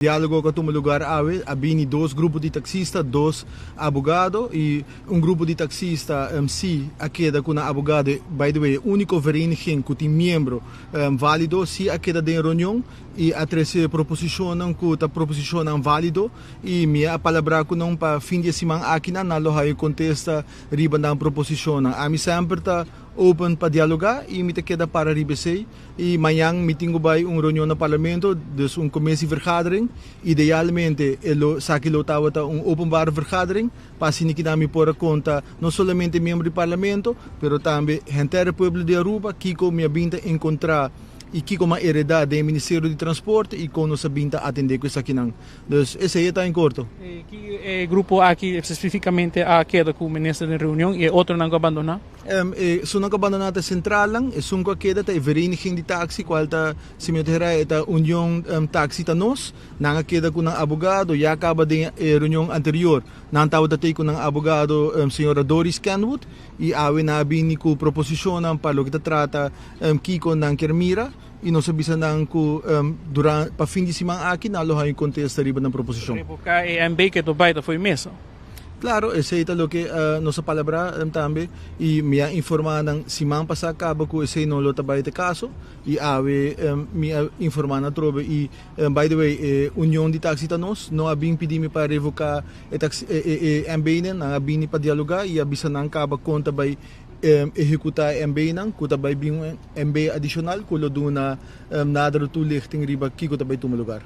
Diálogo ku a tuma lugar awe a bini dos grupo di taksista, dos abogado i un grupo di taksista si a keda ku nan abogado, by the way e úniko vereniging ku tin miembro válido si a keda den reunion i a trese proposishonnan ku ta proposishonnan válido i mi a palabrá ku nan pa fin di e siman akinan nan lo haña kontesta riba nan proposishonnan. Ami semper ta open pa dialogá i mi ta keda para riba esei. I mañan mi tin ku bai un reunion na parlamento, dus un commissievergadering. Idealmente e lo saki lo tabata un openbare vergadering pa asina kinan mi por a konta no solamente miembro di parlamento, pero tambe henter e pueblo di Aruba kiko mi a bin ta enkontrá i kiko mi a heredá den e Ministerio di Transporte i kon nos a bin ta atendé ku esakinan. Dus esei e ta en korto. Ki e grupo aki spesifikamente a keda ku minister den reunion i e otronan ku a bandoná? Esunnan ku a bandoná ta e sentralnan, esun ku a keda ta e vereniging di taksi kual ta, si mi no ta hera, e ta Union Taksi Ta Nos. Nan a keda ku nan abogado, ya kaba den e reunion anterior nan tabata tei ku nan abogado señora Doris Kenwood i awe nan a bini ku proposishonnan pa loke ta trata kiko nan kier mira i nos a bisa nan ku durante pa fin di siman aki nan lo haña un kontesta riba nan proposishon. Revoká e MB ke ta bai ta fo'i mesa. Claro, esey ta loke nos a palabra tambe y mi a informa nan siman pasa caba cu esey no lo ta bay te caso y awe mi a informa nan atrobe y by the way e union di taxi ta nos no a bin pidi mi pa revoca e taxi e MB nan, nan a bini pa dialoga y a bisa nan caba con ta bay ehecuta e MB nan cu ta bay bin un MB adicional cu lo duna nadere toelichting riba kico ta bay tuma lugar.